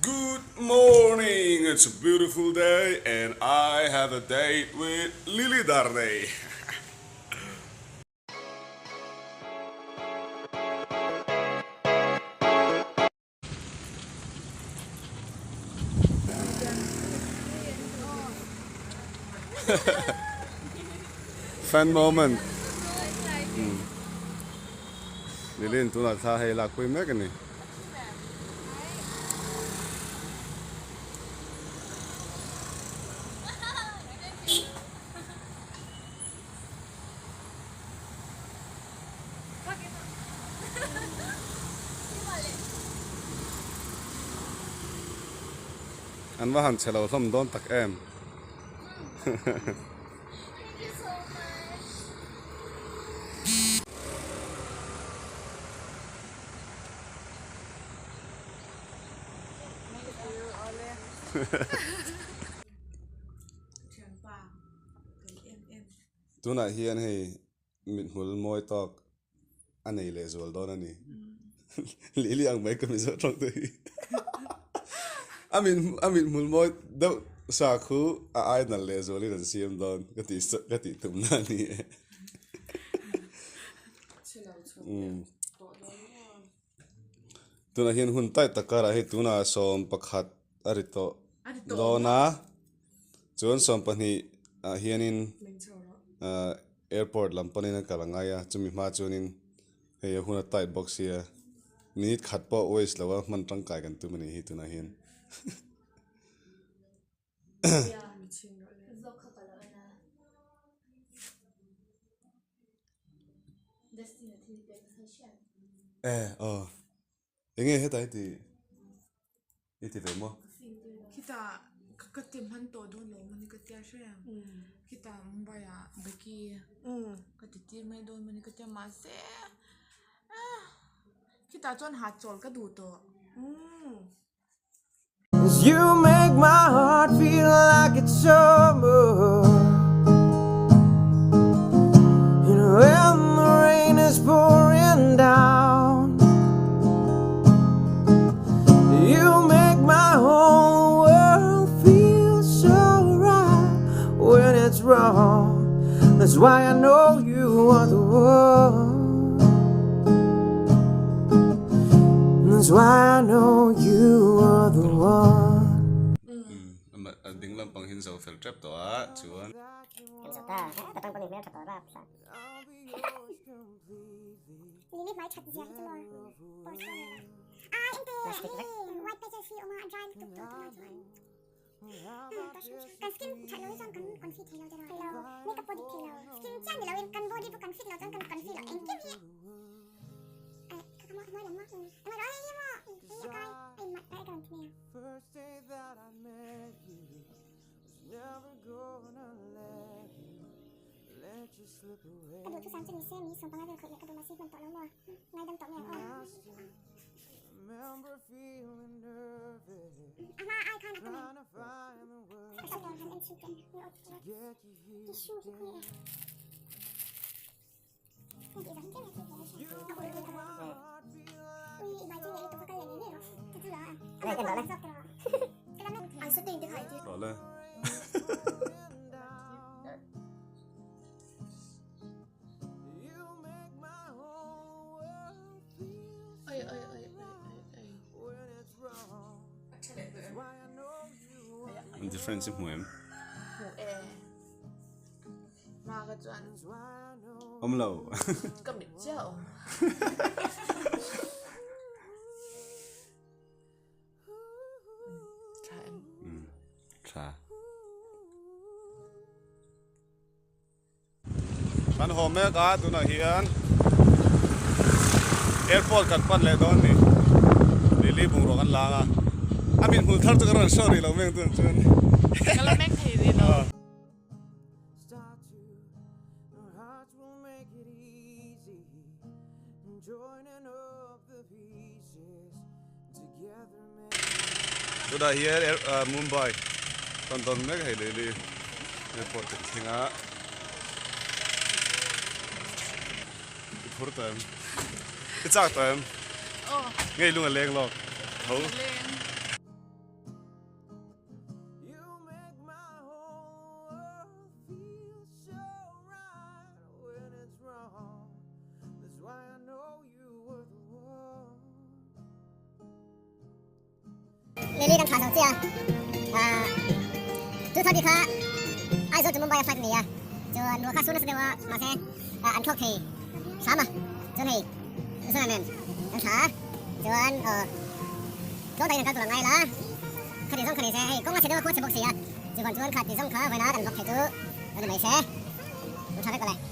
Good morning, it's a beautiful day and I have a date with Lily Darnei. Fan moment. Lilin tunah thla hei lakpui mek a ni. An va han chhe lo hlawm dawn tak em. Tunah hian hei mithmul mawi tawk a nei leh zual dawn a ni. Lili ang mai ka mi zawh tawk te hi. A mit a mithmul mawi deuh sa khu a ai nalh leh zualin an siam dawn ka tih ka tih tumna a ni e. Tunah hian hun taih tak karah hei tunah 11 a ri tawh dawn a chuan 12 ah hianin ahh airport lam panin a kal angai a chumi hma chuanin hei a hun a tight bawk sia minute khat pawh waste lo a hman tangkai kan tum a nih hi tunah hian. Eh aw enge hetai ti i ti ve maw? Khitah ka ti hman tawh dawn lo mawni ka tia hre ang khitah Mumbai ah Becky ka ti tir mai dawn mawni ka tia mahse khitah chuan hahchawl ka duh tawh. You make my heart feel like it's summer And when the rain is pouring down You make my whole world feel so right When it's wrong That's why I know you are the one That's why I know you are the one. A ding lampang hi an zo fel tep tawh a chuan. Kan zo ta, ka tang pawh ni hmel tha tawh rap sa. Lily hmai that zia hi chu maw pores pawh nei lo. Ai ente hei white patches hi awm a a dry lutuk tawh tunah chuan. Kan skin that lo hi chuan kan confi thei lo te rawh. Lo makeup pawh dik thei lo. Skin chiah ni loin kan body pawh kan fit lo chuan kan confi lo engkim hi eh ka ka maw a hnuai lam maw a hnuai rawh hei hi maw hei a kai a in mat a ka rawn ti mai a. Ka duh thusam chu ni se mi 15 vel khawih leh ka duh mahse hman tawh lo maw ngaidam tawh mai ang aw. A hma ai khan a tum em? Ka hriat lo han en chhin teh mi aw tissue hi khawi e Heng tih zawng tlem hi a hriat a ul ul a Ui i hmai chu nge lutuk va kal leh ngei ngei rawh chu chu lo a a mah pawh a zawk tawh ka la mek An saw te kha i ti. Rawh le. Oi oi oi oi oi oi. An difference hi hmu em? Hmu e. Ma ka chuan. Awm lo. Ka mit chiah awm. Tha em? Tha. Kan haw mek a tunah hian airport kan pan leh dawn ni Lily bungraw kan lang a a min hmul thar chu ka rawn show rih lo meng tun chuan Ka la meng thei rih lo. Tunah hian Mumbai kan dawn mek hei Lily airport kan thleng a i phur tawh em i chak tawh em? Ngei lung a leng lawk tho. Lily kan thlah zo chiah a, 2:30 kha Aizawl to Mumbai a flight a ni a, chuan ruah kha a sur nasa deuh a, mahse an thlawk thei hram a, chuan hei Zana nen an thlah a, chuan aw tluang takin an kal tur a ngai la, khati zawng kha ni se, hei kawng a chhe deuh a khua chhe bawk si a, chuvang chuan khati zawng kha vawiin a kan vlog thei chu a ni mai se, u tha vek awle.